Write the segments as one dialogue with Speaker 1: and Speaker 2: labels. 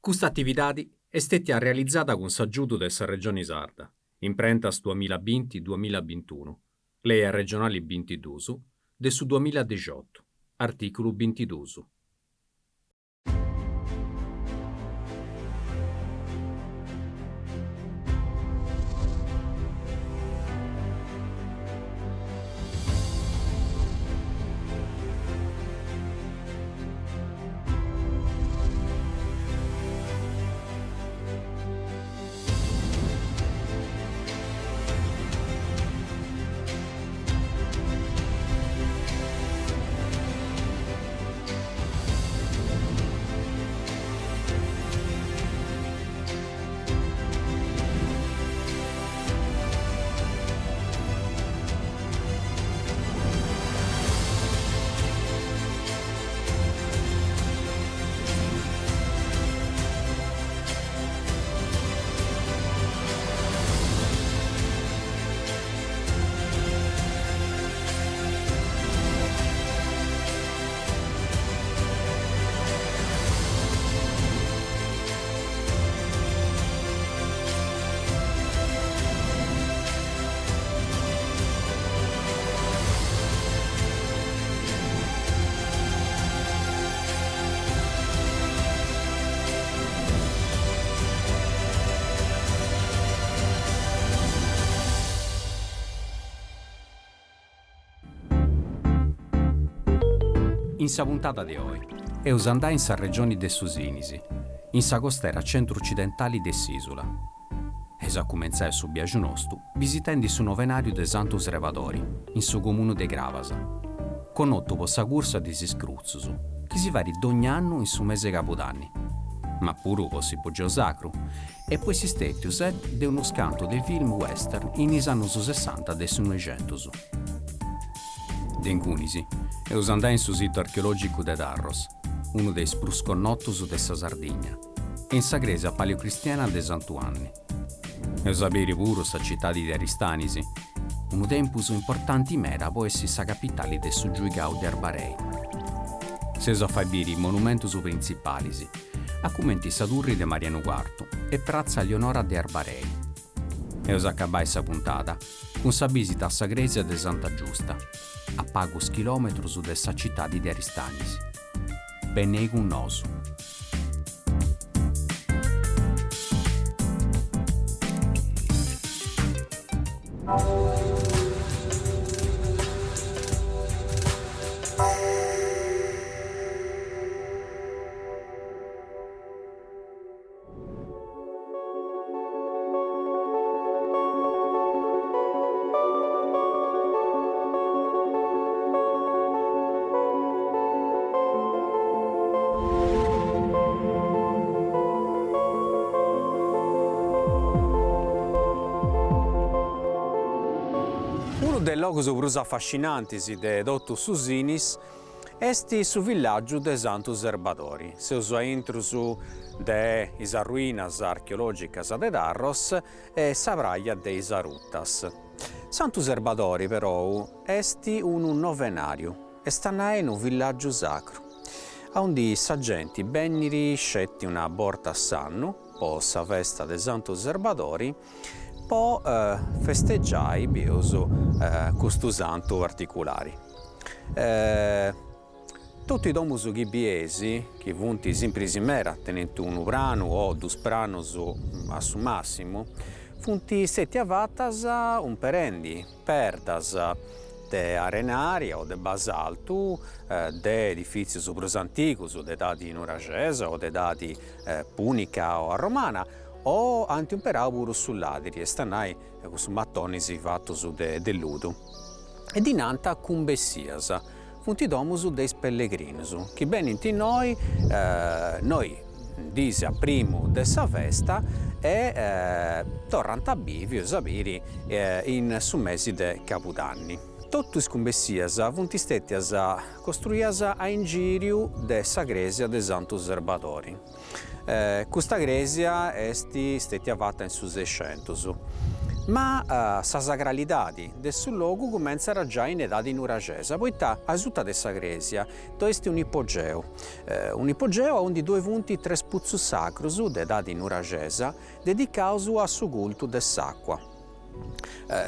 Speaker 1: Custa atividadi est stètia realizada cun s'agiudu de sa Regioni Sarda, Imprentas duamilla binti duamilla bintunu, Lei arregionali bintiduus de su duamilla dexiotu, artìculu bintiduus. In sa puntada de oi, eus a andai in sa regioni de su Sinis, in sa costera centru-ocidentali de s'ìsula. Eus a cumentzai su biaxu nostu visitendi su novenàriu de Santu Srebadori, in su comunu de Crabas, connotu po sa cursa de is iscrutzus, chi si fait dogna annu in su mese 'e cabudanni, ma puru po s'ipogeu sacru e po essi stètiu set de unus cantu de film western in is annus sessanta de su Noixentus. De ingunis, eus a andai in su situ archeològicu de Tharros, unu de is prus connotus de sa Sardigna, e in sa crèsia paleocristiana de Santu 'Anni. Eus a biri puru sa citadi de Aristanis, unu tempus importanti meda po essi sa capitali de su Giuigau de Arbarei. S'eus a fai biri is monumentus printzipalis, a cumenti sa Turri de Marianu Cuartu e Pratza Lionora de Arbarei. Eus a acabai sa puntada cun sa bìsita a sa crèsia de Santa Giusta, a pagus chilòmetrus de sa citadi de Aristanis. Benei cun nosu. Unu de is logus prus afascinantis de totu su Sinis Est su villàgiu de Santu Serbadori. Seus a intrus de is arruinas archeològicas de Tharros e sa praja de is Arutas. Santu Serbadori perou est unu novenàriu, est a nai unu villàgiu sacru, aundi sa genti bennit sceti una borta a s'annu po sa festa de Santu Serbadori po festegiai bieus custu santu particulari. Totu is domus chi bieis, chi funt simpris meda, tenint unu pranu o dus pranus a su massimu, funt stetias fatas umperendi perdas de arenaria o de basaltu de edifitzius prus antigus, de edadi nuraxesa o de edadi punica o arromana, o ant umperau puru su ladiri, est a nai cussus matonis fatus de ludu. E ddi nant cumbessias, funt domus de is pellegrinus chi benint innoi noi dis a primu de sa festa e torrant a bivi, eus a biri, in su mesi de cabudanni. Totu is cumbessias funt stetias costruias a ingiriu de sa crèsia de Santu Serbadori. Custa crèsia est stètia fata in su Sescentus. Ma sa sacralidadi de su logu cumentzat giai in edadi nuraxesa, poita asuta de sa crèsia ddoi est un'ipogeu, un'ipogeu aundi ddoi funt tres putzus sacrus de edadi nuraxesa dedicaus a su cultu de s'àcua.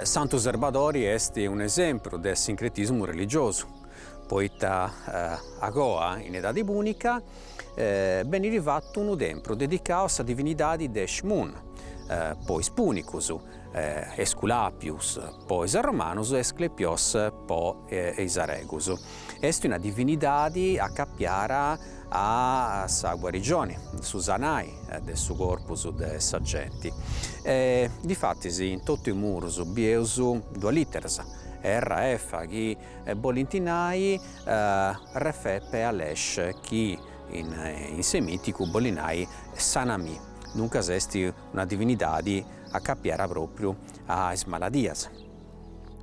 Speaker 1: Santu Serbadori est un'esempru de sincretismu religiosu, poita agoa in edadi pùnica benit fatu unu tempru dedicau a sa divinidadi de Eshmun po is pùnicus, Esculapius po is arromanus e Asclepios po is aregus. Est una divinidadi acapiara a sa guarigioni, su sanai de su corpus de sa genti. E difatis in totu is murus bieus duas literas, R F, chi bolint nai Refepe Alesh chi in semiticu bolit nai sanamì, duncas est una divinidadi acapiara propriu a is maladias.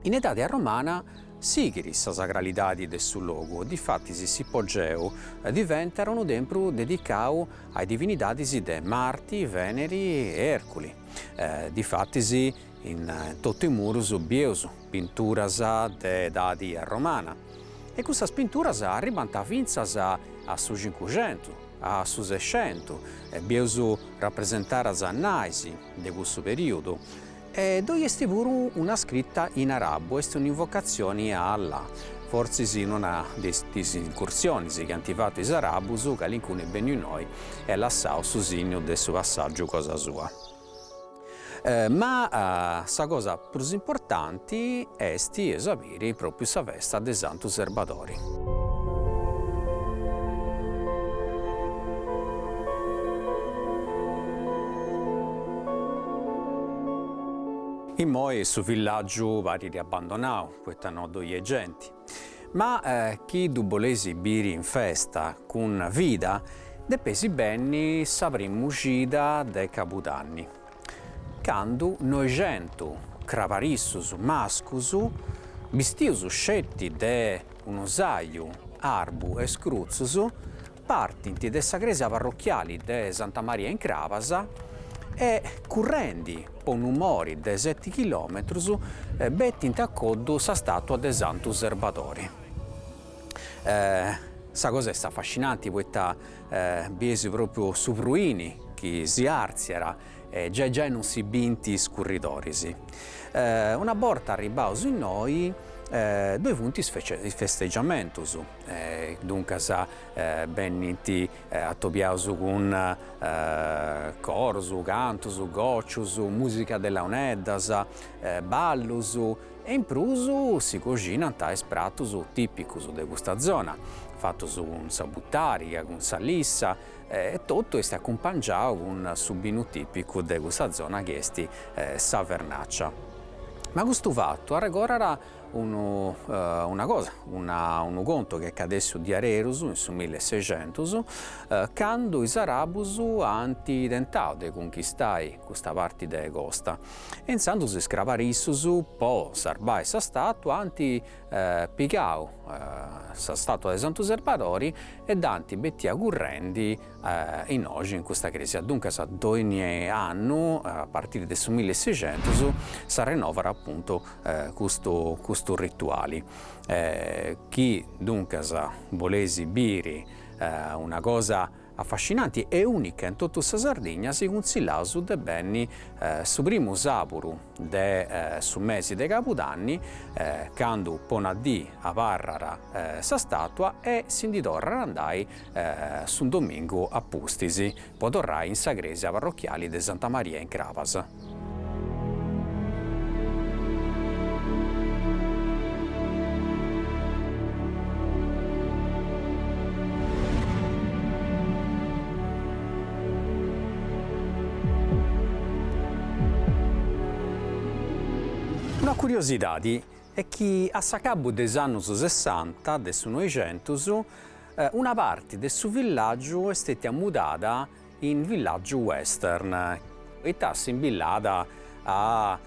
Speaker 1: In edadi arromana sighit sa sacralidadi de su logu, difatis s'ipogeu diventat unu tempru dedicau a is divinidadis de Marti, Veneri e Erculi. Difatis in totu is murus bieus pinturas de edadi arromana e custas pinturas arribant fintzas a su cincuxentu, a su sescentu, bieus rapresentaras nais de cussu perìudu E ddoi est puru una scrita in arabu, est un'invocatzioni a Allah. Fortzis in una de is incursionis chi ant fatu is arabus, calincunu est benniu innoi e at lassau su signu de su passàgiu cosa sua. Ma sa cosa prus importanti est, eus a biri, pròpriu sa festa de Santu Serbadori. Immoi su villàgiu parit abbandonau, poita no ddoi est genti. Ma chi ddu boleis biri in festa, cun vida, depeis benni sa primu cida de Cabudanni, candu noixentu crabarissus mascus, bistius sceti de unu saju arbu e scrutzus, Partint de sa crèsia parrochiali de Santa Maria in Crabas e currendi po unu mori de seti chilòmetrus betint a coddu sa stàtua de Santu Serbadori. Sa cosa est afascinanti poita bieis pròpriu su pruini chi si àrtziat e giai giai non si bint is curridoris. Una borta arribbaus innoi ddoi funt is festegiamentus. Duncas benint atobiaus cun corus, cantus, gocius, musica de launeddas, ballus e in prus si coxinant is pratus tipicus de custa zona, fatus cun sa butariga, cun sa lissa e totu est acumpangiau cun su binu tipicu de custa zona chi est sa vernaccia. Ma custu fatu arregordat unu una cosa, una unu contu chi est acadessiu diarerus in su milleseixentus, candu is arabus ant tentau de cunchistai custa parti de costa e intzandus is crabarissus po sarbai sa statua ant pigau sa statua de Santu Serbadori e dd'ant betia currendi innoxi in custa crèsia. Duncas dogni annu a partiri de su milleseixentus s'arrenovat apuntu custu custu rituali. Chi duncas boleis biri una cosa Afascinanti e unica in totu sa Sardigna si cunsillaus de benni su primu sàburu de su mesi de Cabudanni, candu po una dì abarrat sa stàtua e si ndi torrat a andai su domingu a pustis po torrai in sa crèsia parrochiali de Santa Maria in Crabas. Una curiosidadi est chi a s'acabu de is annus sessanta de su Noixentus una parti de su villàgiu est stètia mudada in villàgiu western, poita assimbillàt a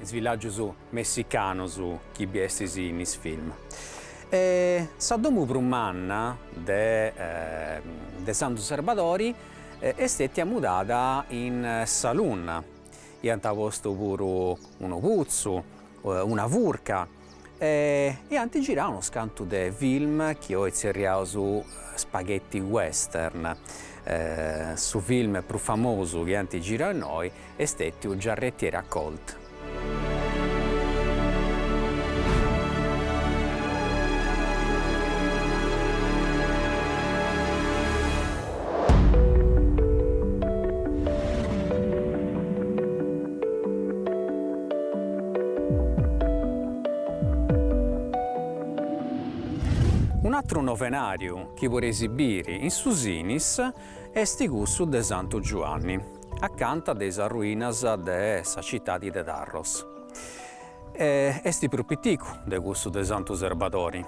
Speaker 1: is villàgius messicanus chi biestis in is film. E sa domu prus manna de de Santu Serbadori est stètia mudada in saloon. Iant postu puru unu putzu, una furca e iant girau unus cantu de film chi oi tzerriaus spaghetti western. Su film prus famosu chi ant girau innoi est stetiu Giarrettieri a Colt. Un'atru novenàriu chi podeis biri in su Sinis est cussu de Santu Giuanni, acanta de is arruinas de sa citadi de Tharros. Est prus piticu de cussu de Santu Serbadori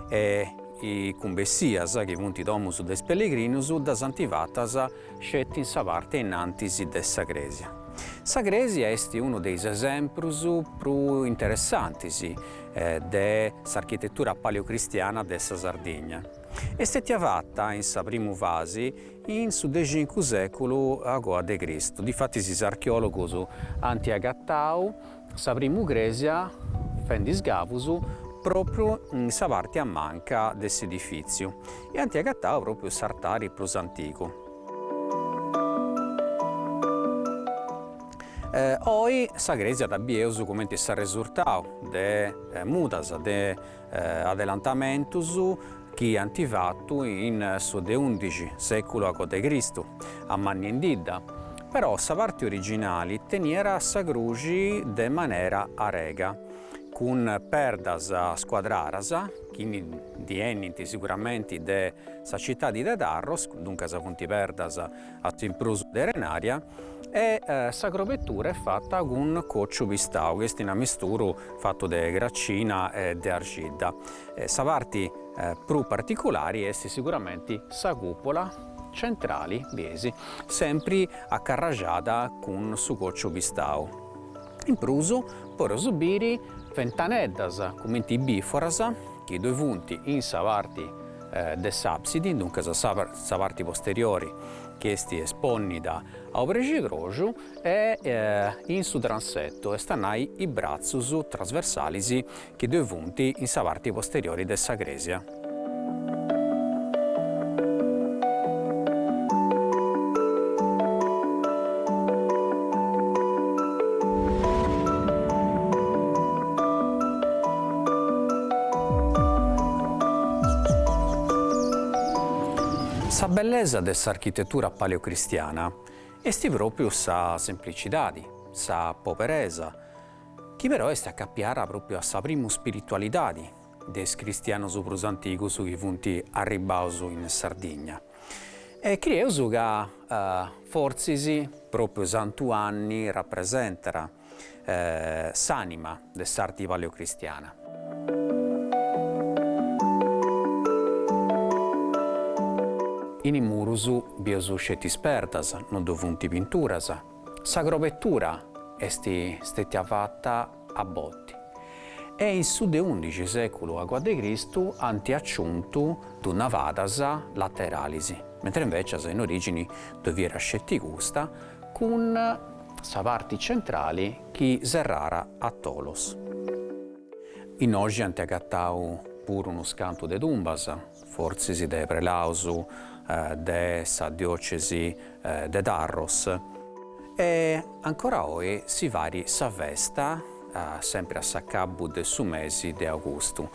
Speaker 1: e is cumbessias, chi funt domus de is pellegrinus, ddas ant fatas sceti in sa parti a innantis de sa crèsia. Sa crèsia est unu de is esemprus prus interessantis de s'architetura paleocristiana de sa Sardigna. Est stètia fata in sa primu fasi in su de cincu sèculu agoa de Cristu, difatis is archeòlogus ant agatau sa primu crèsia fendi isgavus pròpriu in sa parti a manca de s'edifìtziu e ant agatau pròpriu s'artari prus antigu. Oi sa crèsia dda bieus cumenti s'arresurtau de mudas, de adelantamentus chi ant fatu in su de undixi sèculu agoa de Cristu, amanniendidda, però sa parti originali teniat sa cruxi de manera arega, cun perdas scuadraras, chi ndi 'enint siguramenti de sa citadi de Tharros, duncas funt perdas a s'imprus de arenaria, e sa crobetura est fata cun cociu pistau, chi est un'amisturu fatu de cracina e de arxidda. Sa parti prus particulari est siguramenti sa cupola centrali, bieis, sempri acarraxada cun su cociu pistau. In prus podeus biri fentaneddas cumenti biforas chi ddoi funt in sa parti de s'absidi, duncas sa parti posteriori chi est esponnida a obrexidroxu e in su transetto, est a nai is bratzus trasversalis chi ddoi funt in sa parti posteriori de sa crèsia. Sa bellesa de s'architetura paleocristiana est pròpriu sa semplicidadi, sa poberesa, chi però est acapiada pròpriu a sa primu spiritualidadi de is cristianus prus antigus chi funt arribbaus in Sardigna. E crieus ca fortzis pròpriu Santu 'Anni rapresentat s'anima de s'arti paleocristiana. In is murus bieus sceti is perdas, non ddoi funt pinturas. Sa crobetura est stetia fata a botti e in su de undixi seculu agoa de Cristu ant aciuntu duas navadas lateralis, mentre invecias in origini ddoi fiat sceti custa cun sa parti centrali chi serrara a tholos. Innoxi ant agatau puru unus cantu de tumbas, fortzis de prelaus de sa diocesi de Tharros, e ancora oi si fait sa festa sempri a s'acabu de su mesi de augustu,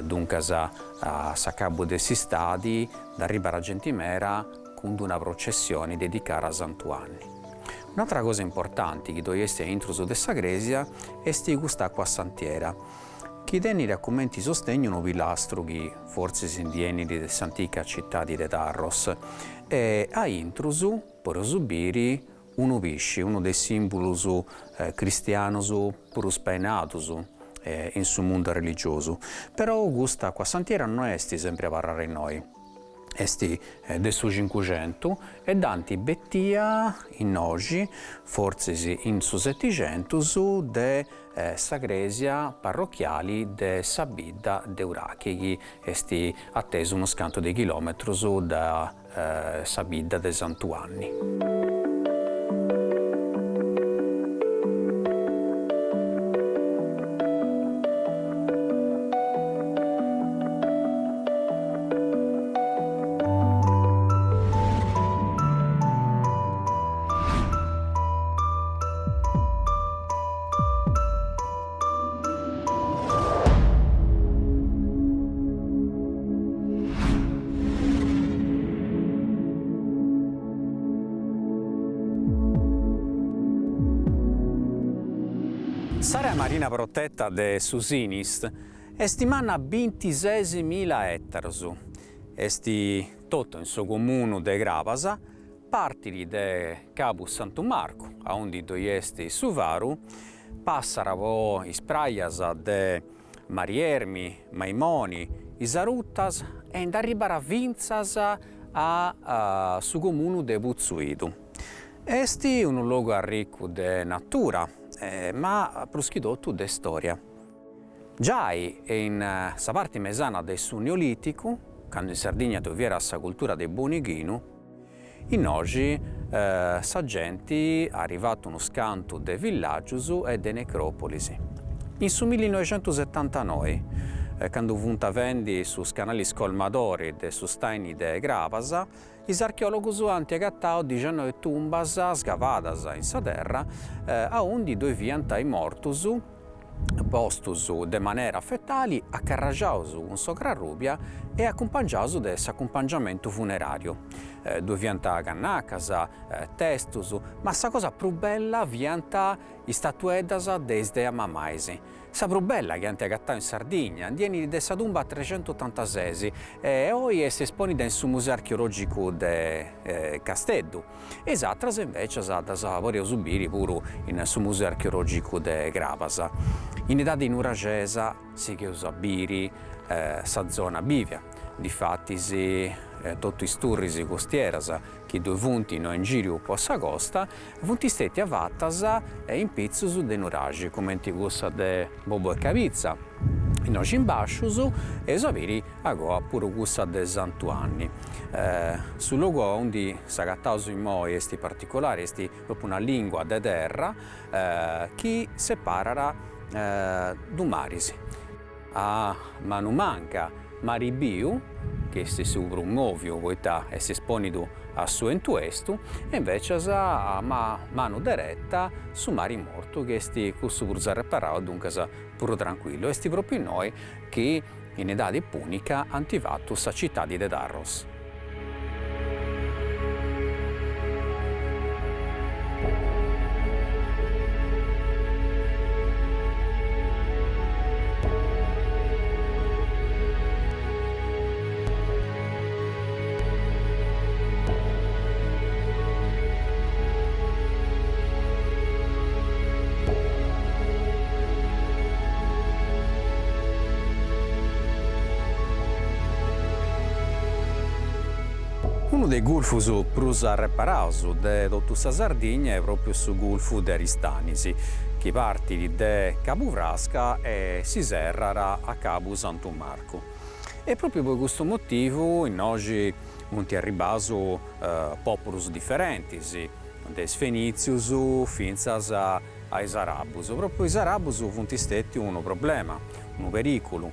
Speaker 1: duncas a s'acabu de s'istadi nd'arribat genti meda cun d'una processioni dedicada a Santu 'Anni. Un'atra cosa importanti chi ddoi est a intrus de sa crèsia est custa acuasantiera, chi tenit a cumenti sostegnu unu pilastru chi fortzis ndi 'enit de s'antica citadi de Tharros e a intrus podeus biri unu pisci, unu de is simbulus cristianus prus spainaus in su mundu arreligiosu. Però custa acuasantiera no est sempri abarrada innoi. Est de su Cincuxentu e dd'ant betia innoxi, fortzis in su Setixentus, de sa crèsia parrochiali de sa bidda de Urachi, chi est atesu unus cantu de chilòmetrus de sa bidda de Santu 'Anni. S'area marina proteta de su Sinis est manna bintisesimila ètaros, est totu in su comunu de Crabas, partit de Cabu Santu Marcu, aundi ddoi est su faru, passat po is prajas de Mari Ermi, Maimoni, Is Arutas e nd'arribat fintzas a su comunu de Putzu 'Idu. Est unu logu arricu de natura, ma prus chi totu de storia. Giai in sa parti mesana de su Neolìticu, candu in Sardigna ddoi fiat sa cultura de Bonighinu, innoxi sa genti at fatu unus cantu de villàgius e de necròpolis. In su millinoixentusetantanoi, candu funt fendi su canali scolmadori de su stàini de Crabas, Is archeòlogus ant agatau dixannoi tumbas sgavadas in sa terra aundi ddoi fiant is mortus postus de manera fetali acarraxaus cun s'ocra arrubia e acumpangiaus de s'acumpangiamentu funeràriu. Ddoi fiant cannacas, testus, ma sa cosa prus bella fiant is statueddas de is deas mamais. Sa prus bella chi ant agatau in Sardigna ndi 'enit de sa tumba trexentuotantases e oi est esponida in su Museu Archeològicu de Casteddu e is atras invècias ddas podeus biri puru in su Museu Archeològicu de Crabas. In edadi nuraxesa sigheus a biri sa zona bivia, difatis totu is turris costieras chi ddoi funt innoi in giriu po sa costa, funt stètias fatas in pitzus de nuraxi, cumenti cussa de Bobo 'e Cabitza, innoxi in bàscius, e eus a biri agoa puru cussa de Santu 'Anni. Su logu aundi s'agataus immoi est particulari, est propriu una lingua de terra chi separat dus maris. A manu manca mari biu, chi est su prus mòviu poita est espònidu a su 'entu estu, e invècias a manu dereta su mari mortu chi est cussu prus arreparau e duncas prus trancuillu. Est pròpriu innoi chi in edadi pùnica ant fatu sa citadi de Tharros. Unu de is gulfus prus arreparaus de totu sa Sardigna est pròpriu su gulfu de Aristanis, chi partit de Cabu Frasca e si serrat a Cabu Santu Marcu. E pròpriu po custu motivu innoxi funt arribbaus pòpulus diferentis, de is fenìtzius fintzas a is arabus. Pròpriu is arabus funt stètius unu problema, unu perìculu,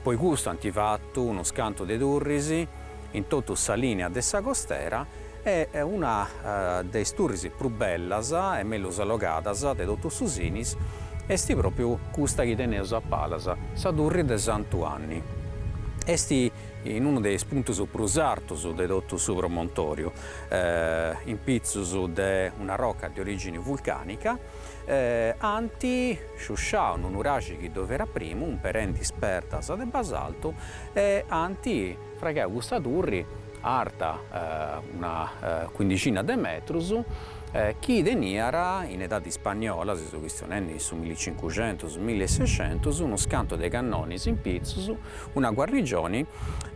Speaker 1: po custu ant fatu unus cantu de turris in totu sa lìnea de sa costera e una de is turris prus bellas e mellus allogadas de totu su Sinis est pròpriu custa chi teneus a palas, sa turri de Santu 'Anni. Est in unu de is puntus prus artus de totu su promontòriu, in pitzus de una roca de orìgini vulcànica, ant sciusciau unu nuraxi chi ddoi fiat primu, umperendi is perdas de basaltu, e ant fraigau custa turri arta una quindixina de metrus, chi teniat in edadi ispagnola, seus chistionendi in su millicincuxentus, millisexentus, unus cantu de cannonis in pitzus, una guarnigioni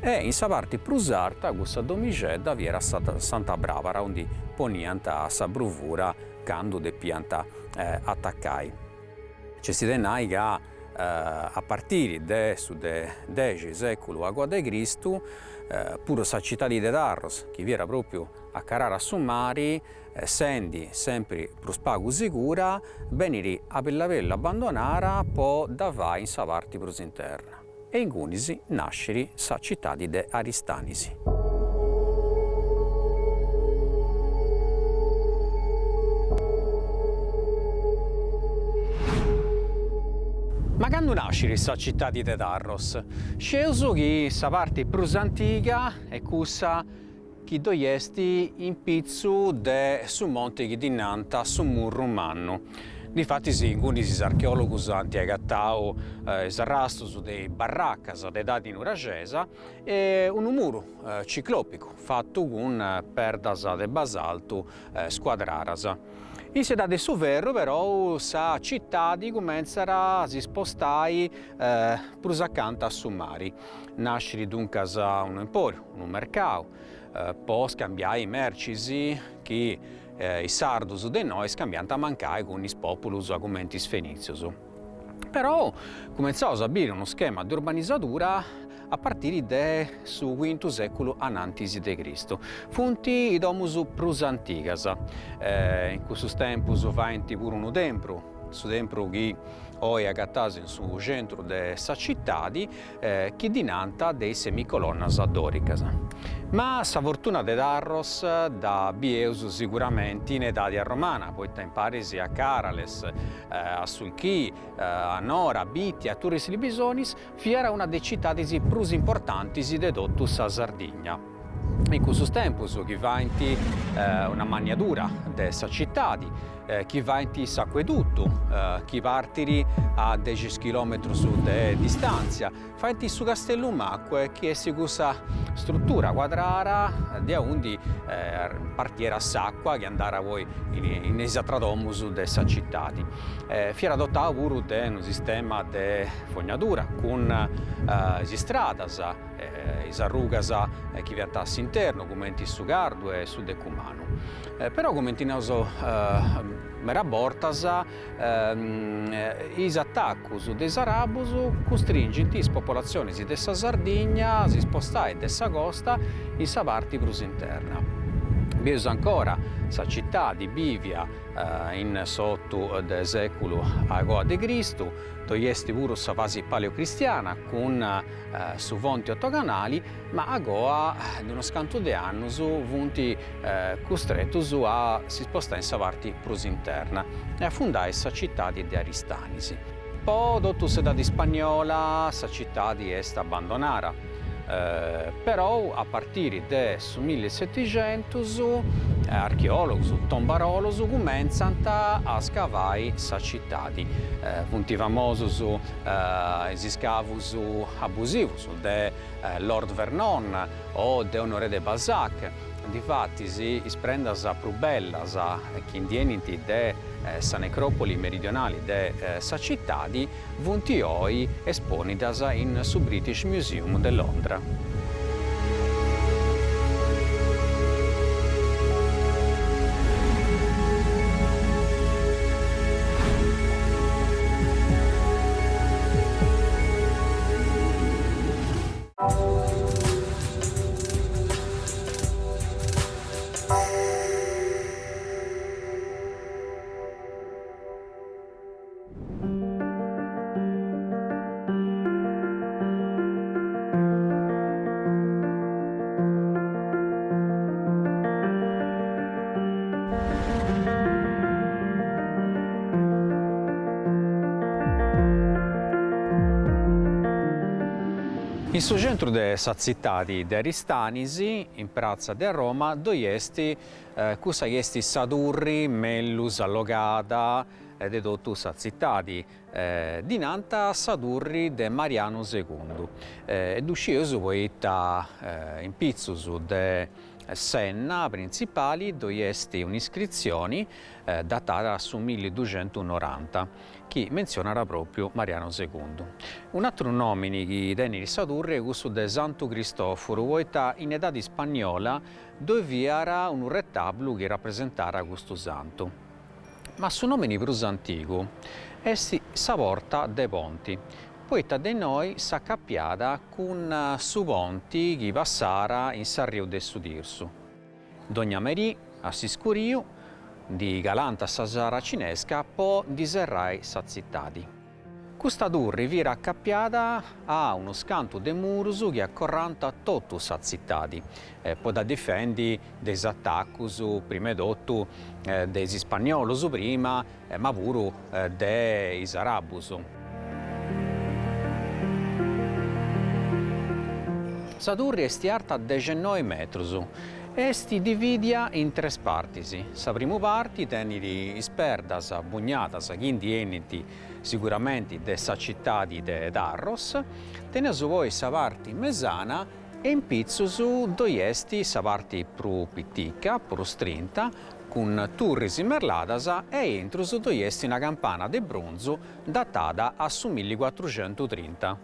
Speaker 1: e in sa parti prus arta cussa domixedda fiat sa Santa Brabara aundi poniant sa bruvura candu depiant atacai. Nc'est de nai ca a partiri de su de dexi seculu agoa de Cristu puru sa citadi de Tharros, chi fiat propriu a carara a su mari, sendi sempri prus pagu sigura, benit a bellu a bellu abbandonara po dda fai in sa parti prus interna e ingunis nascit sa citadi de Aristanis. Ma candu nascit sa citadi de Tharros? Scieus chi sa parti prus antiga est cussa chi ddoi est in pitzu de su monti chi ddi nant su Murru Mannu. Difatis ingunis is archeòlogus ant agatau is arrastus de is barracas de edadi nuraxesa e unu muru ciclòpicu fatu cun perdas de basaltu scuadraras. In s'edadi de su ferru perou sa citadi cumentzat a si spostai prus acanta a su mari. Nascit duncas unu empòriu, unu mercau, po scambiai mercis chi is sardus de innoi scambiant mancai cun is pòpulus cumenti is fenìtzius. Però cumentzaus a biri unu schema de urbanisadura a partiri de su cuintu sèculu anantis de Cristu. Funt is domus prus antigas. In cussus tempus faint puru unu tempru, su tempru chi oi agataus in su centru de sa citadi, chi ddi nant de is semicolonnas dòricas. Ma sa fortuna de Tharros dda bieus siguramenti in edadi arromana, poita imparis a Càrales, a Sulchì, a Nora, a Bitti, a Turris Libisonis, fiat una de is citadis prus importantis de totu sa Sardigna. In cussus tempus chi faint un'ammanniadura de sa citadi, chi faint s'acuedutu chi partit a dexi chilometrus de distàntzia, faint su Castellu Macue chi est cussa strutura cuadrara de aundi partiat s'acua chi andat poi in is atras domus de sa citadi. Fiat dotau puru de unu sistema de fognadura cun is istradas, is arrugas chi fiant a s'internu cumenti su cardu e su decumanu. Però cumenti naus meda bortas is atacus de is arabus custringint is popolatzionis de sa Sardigna a si spostai de sa costa in sa parti prus interna. Bieus ancora sa citadi bivia in s'otu de sèculu agoa de Cristu, ddoi est puru sa fasi paleocristiana cun su fonti otogonali, ma agoa de unus cantu de annus funt custretus a si spostai in sa parti prus interna e a fundai sa citadi de Aristanis. Po totu s'edadi ispagnola sa citadi est abbandonara, perou a partiri de su millisetixentus archeòlogus, tombarolus cumentzant a scavai sa citadi. Funt famosus is iscavus abusivus de Lord Vernon o de Honoré de Balzac, difatis is prendas prus bellas chi ndi 'enint de sa necròpoli meridionali de sa citadi funt oi espònidas in su British Museum de Londra. In su centru de sa tzitadi de Aristanis, in pratza de Roma, ddoi est cussa chi est sa turri mellus allogada de totu sa tzitadi, ddi nant sa turri de Marianu Segundu e ddu scieus poita in pitzus de s'enna printzipali ddoi est un'iscritzioni datada a su milliduxentunoranta chi mentzionat pròpriu Marianu Segundu. Un'atru nòmini chi tenit sa turri est cussu de Santu Cristòforu poita in edadi ispanniola ddoi fiat unu retablu chi rapresentàt custu santu. Ma su nòmini prus antigu est sa Porta de Ponti, poita de innoi s'acapiat cun su ponti chi passàt in s'arriu de su Tirsu. Dogna merì, a s'iscuriu, ndi calànt sa saracinesca po ndi serrai sa tzitadi. Custa turri fiat acapiada a unus cantu de murus chi acorrànt totu sa tzitadi, po dda difendi de is atacus prima 'e totu de is ispanniolus prima ma puru de is arabus. Sa turri est arta dexennoi metrus. Est dividia in tres partis, sa primu parti tenit is perdas bugnadas chi ndi 'enint siguramenti de sa citadi de Tharros, teneus poi sa parti mesana e in pitzus ddoi est sa parti prus pitica, prus strinta, cun turris merladas e a intrus ddoi est una campana de brunzu datada a su millicuatruxentutrinta.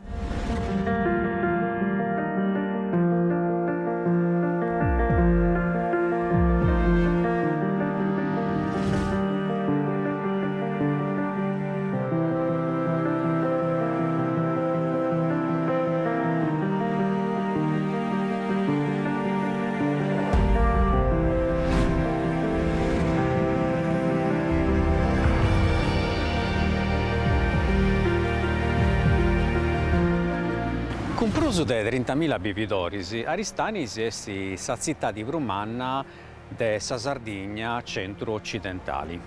Speaker 1: Cun prus de trintamilla bividoris, Aristanis est sa tzitadi prus manna de sa Sardigna centru-ocidentali.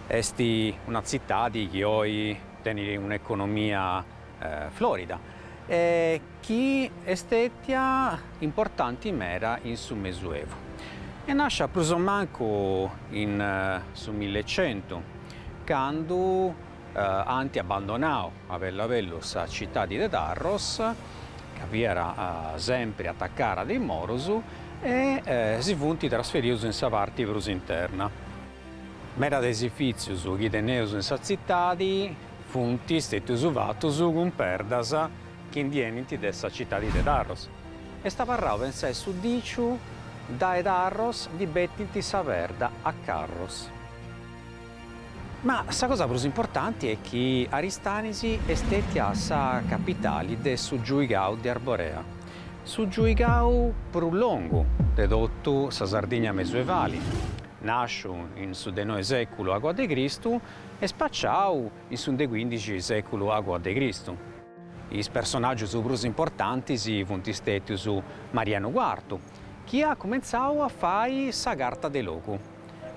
Speaker 1: Est una tzitadi chi oi tenit un'economia florida e chi est stètia importanti meda in su Mesuevu. Est nàscia prus o mancu in su millecentu, candu ant abbandonau a bellu a bellu sa citadi de Tharros, ca fiat sempri atacara de is morus, e si funt trasferius in sa parti prus interna. Meda de is edifìtzius chi teneus in sa tzitadi funt stètius fatus cun perdas chi ndi 'enint de sa citadi de Tharros. Est abarrau pensai su dìciu dae Tharros ndi betint sa perda a carros. Ma sa cosa prus importanti est chi Aristanis est stètia sa capitali de su Giuigau de Arborea, su giuigau prus longu de totu sa Sardigna mesuevali, nàsciu in su de noi sèculu agoa de Cristu e spaciau in su de cuindixi sèculu agoa de Cristu. Is personàgius prus importantis funt stètius Marianu Cuartu, chi at cumentzau a fai sa Carta de Logu,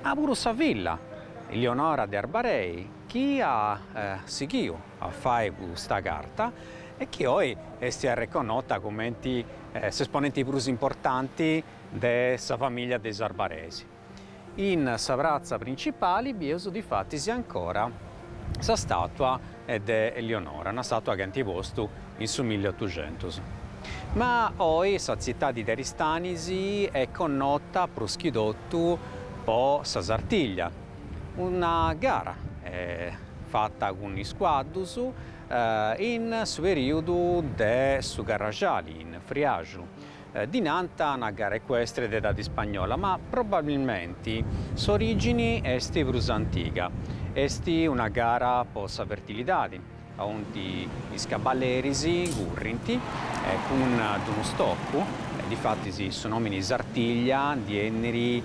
Speaker 1: ma puru sa filla, Lionora de Arbarei, chi at sighiu a fai custa carta e chi oi est arreconnota cumenti s'esponenti prus importanti de sa famìllia de is Arbaresi. In sa pratza principali bieus difatis ancora sa stàtua de Lionora, una stàtua chi ant postu in su milliotuxentus. Ma oi sa tzitadi de Aristanis est connota prus chi totu po sa Sartiglia, una gara fata cun is cuaddus in su perìudu de su Carrasciali, in Friaxu. Ddi nant una gara ecuestre de edadi ispagnola, ma probabilmenti s'origini est prus antiga, est una gara po sa fertilidadi, aundi is caballeris currint cun d'unu stocu, difatis su nomini Sartiglia ndi 'enit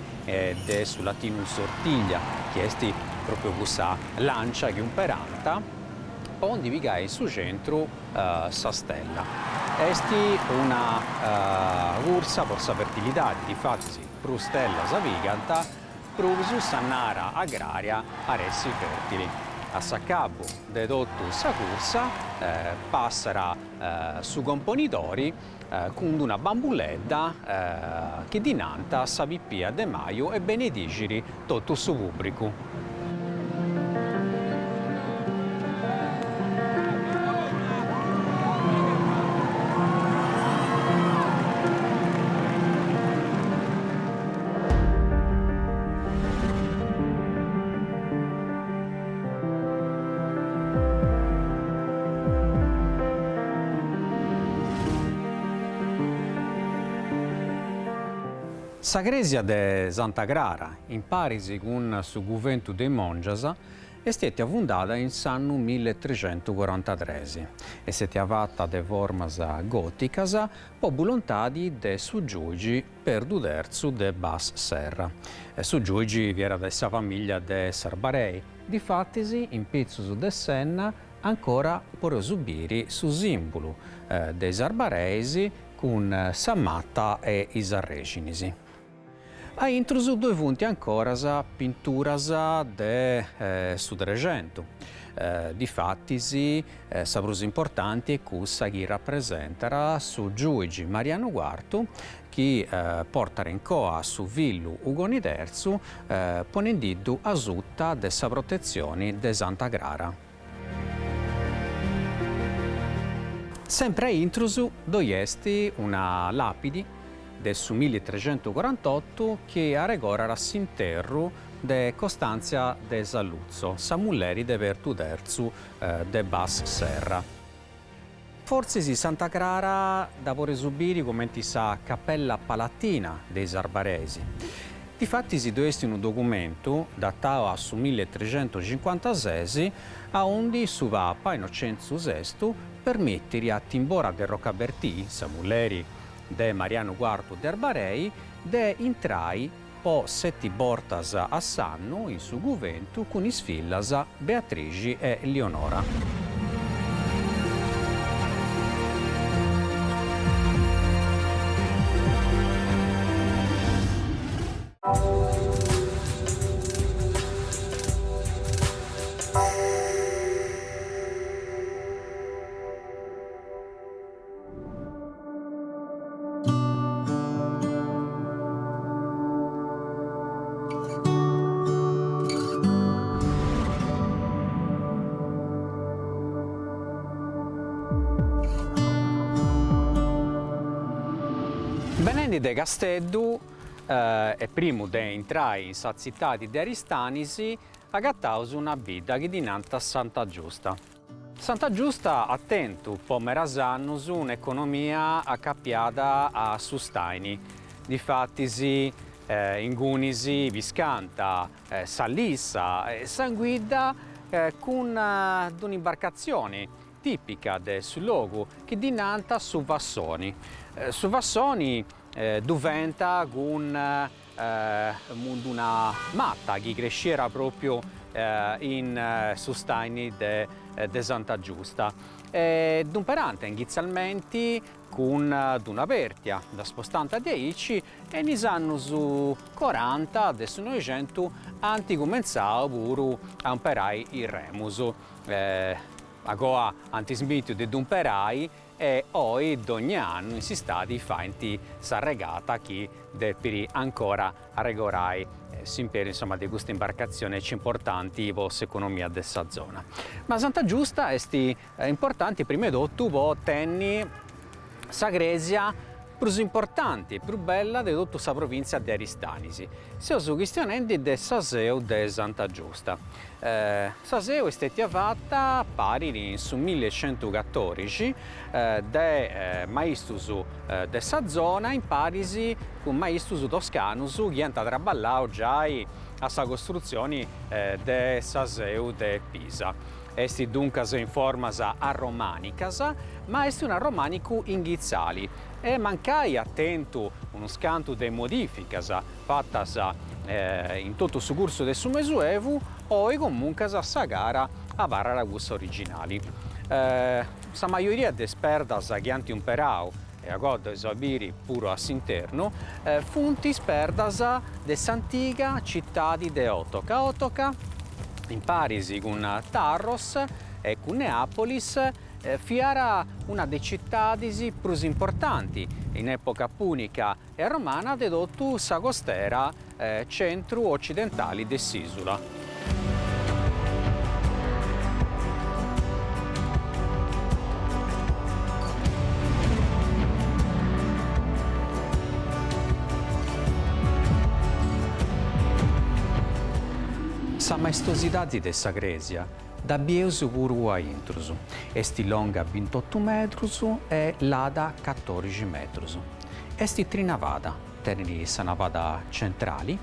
Speaker 1: de su latinu sortiglia, chi est propriu cussa lancia chi umperant po ndi pigai in su centru sa stella. Est una cursa po sa fertilidadi, difatis prus stellas pigant, prus s'annada agraria at essi fertili. A s'acabu de totu sa cursa passat su componidori cun d'una bambuledda chi ddi nant sa pipia de maju e benedixit totu su pùbricu. Sa crèsia de Santa Crara, in paris cun su guventu de is mòngias, est stètia fundada in s'annu milletriscentucorantatres. Est stètia fata de formas gòticas po bolontadi de su giùigi Perdu Terzu de Bas Serra. Su giùigi fiat de sa famìllia de s'Arbarei, difatis in pitzus de s'enna ancora podeus biri su sìmbulu de is Arbareis cun sa mata e is arrèxinis. A intrus ddoi funt ancoras pinturas de su Trexentu, difatis sa prus importanti est cussa chi rapresentat su giuigi Marianu Cuartu chi portat in coa su fillu Ugoni Terzu ponendiddu asuta de sa protetzioni de Santa Crara. Sempri a intrus ddoi est una làpidi de su millitrecentucorantotu chi arregorat s'interru de Costanzia de Saluzzo, sa mulleri de Perdu Terzu de Bas Serra. Fortzis Santa Crara dda podeus biri cumenti sa Capella Palatina de is Arbaresi. Difatis ddoi est unu documentu, datau a su milletrecentucincuantases, aundi su Papa Innocentzu Sestu permitit a Timbora de Rocabertì, sa mulleri de Marianu Cuartu de Arbarei, de intrai po seti bortas a s'annu in su guventu cun is fillas Beatrixi e Lionora. Benendi de Casteddu e primu de intrai in sa tzitadi de Aristanis agataus una bidda chi ddi nant Santa Giusta. Santa Giusta at tentu po medas annus un'economia acapiada a su stàini, difatis ingunis piscànt sa lissa e s'anguidda cun d'un'imbarcatzioni tìpica de su logu chi ddi nant su fassoni. Su fassoni ddu faint cun una mata chi cresciat pròpiu in su stàini de Santa Giusta e dd'umperànt inghitzalmenti cun d'una pèrtia, dda spostànt de aici e in is annus coranta de su Noixentu ant cumentzau puru a umperai is remus. Agoa ant smìtiu de dd'umperai e oi dogna annu in s'istadi faint sa regata chi depit ancora arregorai s'imperu insoma de custa imbarcatzioni aici importanti po s'economia de sa zona. Ma Santa Giusta est importanti prima 'e totu po tenni sa cresia prus importanti e prus bella de totu sa provìntzia de Aristanis. Seus chistionendi de sa Seu de Santa Giusta. Sa seu est stètia fata parit in su millicentucatorixi de maistus de sa zona in paris cun maistus toscanus chi iant traballau giai a sa costrutzioni de sa seu de Pisa. Est duncas in formas arromànicas, ma est un'arromànicu inghitzali e mancai at tentu unus cantu de modìficas fatas in totu su cursu de su Mesuevu, oi comuncas sa cara abarrat cussa originali. Sa majoria de is perdas chi ant umperau, e agoa dd'eus a biri puru a s'internu, funt is perdas de s'antiga citadi de Otoca. Otoca, in paris cun Tharros e cun Neapolis, fiat una de is citadis prus importanti in epoca punica e romana de totu sa costera centru-ocidentali de s'ìsula. Sa maestosidadi de sa crèsia dda bieus puru a intrus, est longa bintotu metrus e lada catòrixi metrus. Est trinavada, tenit sa navada centrali,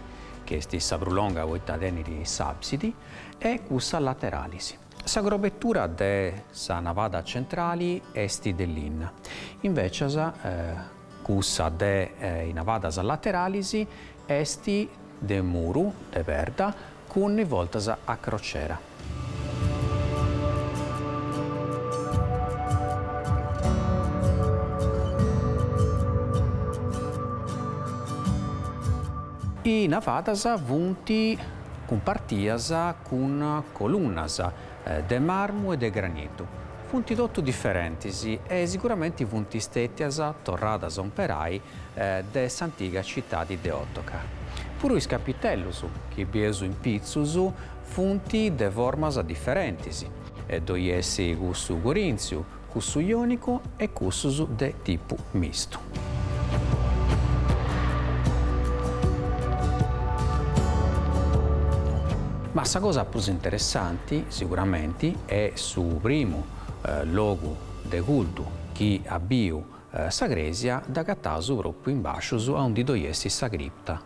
Speaker 1: chi est sa prus longa poita tenit s'absidi, e cussas lateralis. Sa crobetura de sa navada centrali est de linna, invecias cussa de is navadas lateralis est de muru de perda cun voltas a crociera. I navadas funt cumpartias cun colunnas de marmu e de granitu. Funt totu diferentis e siguramenti funt stètias torradas a umperai de s'antiga citadi de Otoca. Puru is capitellus chi bieus in pitzus funt de formas diferentis, ddoi est cussu corìntziu, cussu iònicu e cussus de tipu mistu. Ma sa cosa prus interessanti, siguramenti, e su primu logu de cultu chi at biu sa crèsia dd'agataus pròpriu in bàscius aundi ddoi est sa cripta.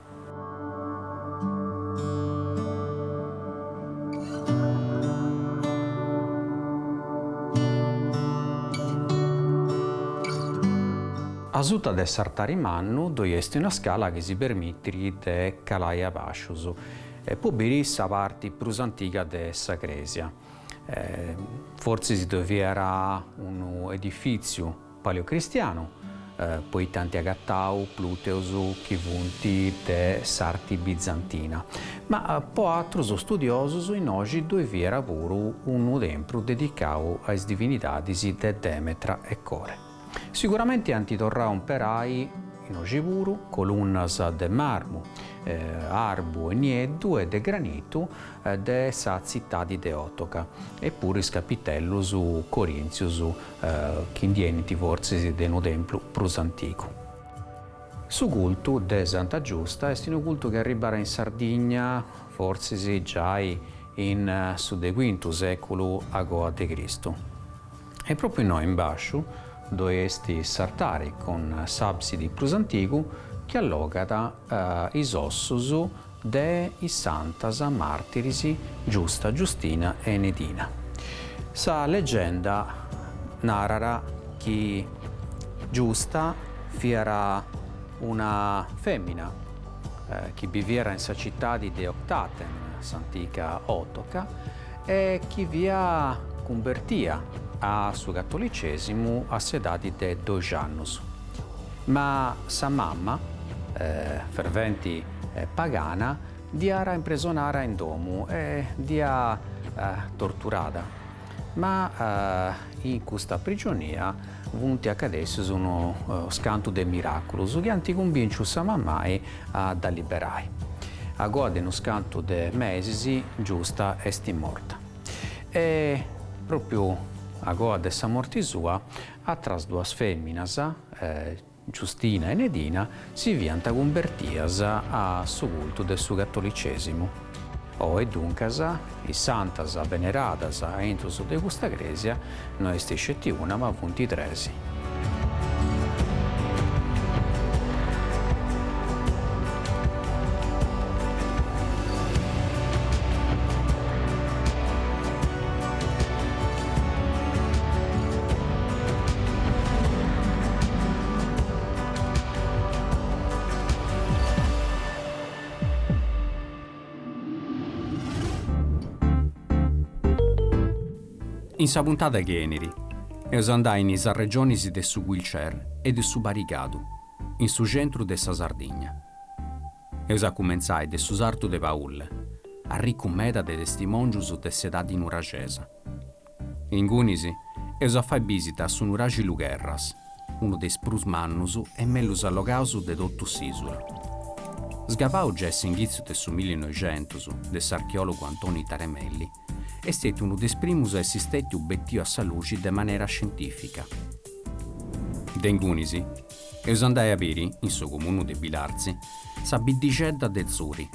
Speaker 1: Asuta de s'artari mannu ddoi est una scala chi si permitit de calai a bàscius po biri sa parti prus antiga de sa crèsia. Fortzis ddoi fiat unu edifìtziu paleocristianu, poita ant agatau pluteus chi funt de s'arti bizantina, ma po atrus studiosus innoxi ddoi fiat puru unu tempru dedicau a is divinidadis de Demetra e Core. Siguramenti ant torrau a umperai innoxi puru colunnas de marmu, arbu e nieddu e de granitu de sa tzitadi de Otoca e puru is capitellus corintzius chi ndi 'enint fortzis de unu templu prus antigu. Su cultu de Santa Giusta est unu cultu chi arribara in Sardigna fortzis giai in su de cuintu sèculu agoa de Cristu. E pròpriu innoi in bàsciu ddoi est s'artari cun s'àbsidi prus antigu chi allogat is ossus de is santas màrtiris Giusta, Giustina e Enedina. Sa legenda narat chi Giusta fiat una fèmina chi biviat in sa citadi de Octatem, s'antiga Otoca, e chi fiat cunvertia a su catolicesimu a s'edadi de doxi annus. Ma sa mamma, ferventi pagana, dd'iat impresonara in domu e dd'iat torturada. Ma in custa prigionia funt acadèssius unu scantu de miràculus chi ant cumbinciu sa mammai a dda liberai. Agoa de unu scantu de mesis Giusta est morta. E pròpriu agoa de sa morti sua Atras duas fèminas, Giustina e Enedina, si fiant cumbertias a su cultu de su catolicèsimu. Oe, duncas, is santas veneradas a intrus de custa crèsia no est sceti una ma funt tres. In sa puntada chi 'enit, eus a andai in is arregionis de su Guilcer e de su Barigadu, in su centru de sa Sardigna. Eus a cumentzai de su sartu de Paulle, arricu meda de testimòngius de s'edadi nuraxesa. Ingunis eus a fai bisita a su nuraxi Lugherras, unu de is prus mannus e mellus allogaus de totu s'ìsula. Sgavau giai a s'inghitzu de su millinoixentus de s'archeòlogu Antoni Taramelli, est stètiu unu de is primus a essi stètiu betiu a sa luxi de manera scientìfica. De ingunis eus andai a biri, in su comunu de Bilartzi, sa biddixedda de Zuri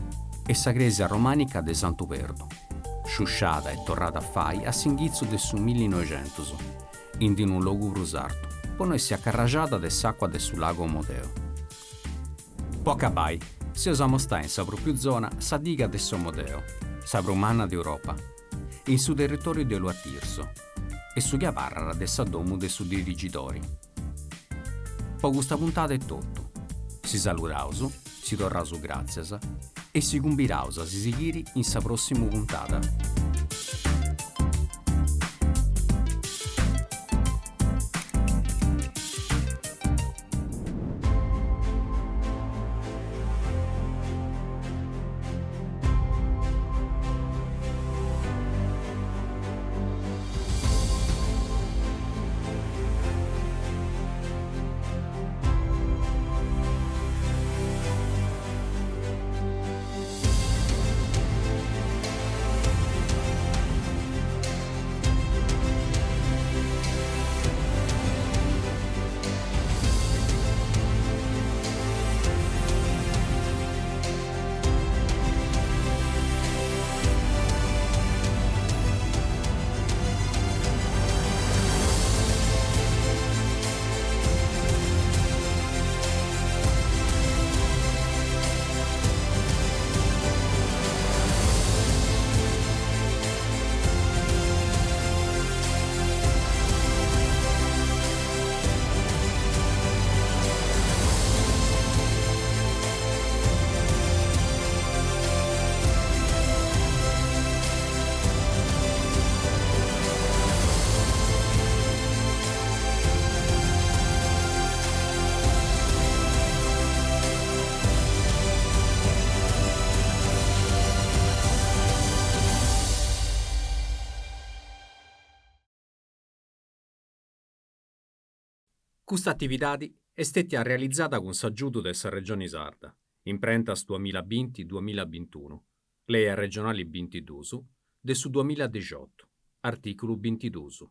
Speaker 1: e sa crèsia romànica de Santu Perdu, sciusciada e torrada a fai a s'inghitzu de su millinoixentus, in d-unu logu prus artu, po no essi acarraxada de s'àcua de su lagu Omodeo. Po acabai, s'eus a amostai in sa pròpiu zona sa diga de s'Omodeo, sa prus manna de Europa, in su territòriu de Lua Tirso, e su chi abarrat de sa domu de su dirigidori. Po custa puntada est totu. Si saludaus, si torraus gràtzias e si cumbiraus a si sighiri in sa pròssimu puntada. Custa atividadi est stètia realizada cun s'agiudu de sa Regioni Sarda, Imprentas duamilla binti duamilla bintunu, Lei arregionali bintiduus de su duamilla dexiotu, artìculu bintiduus.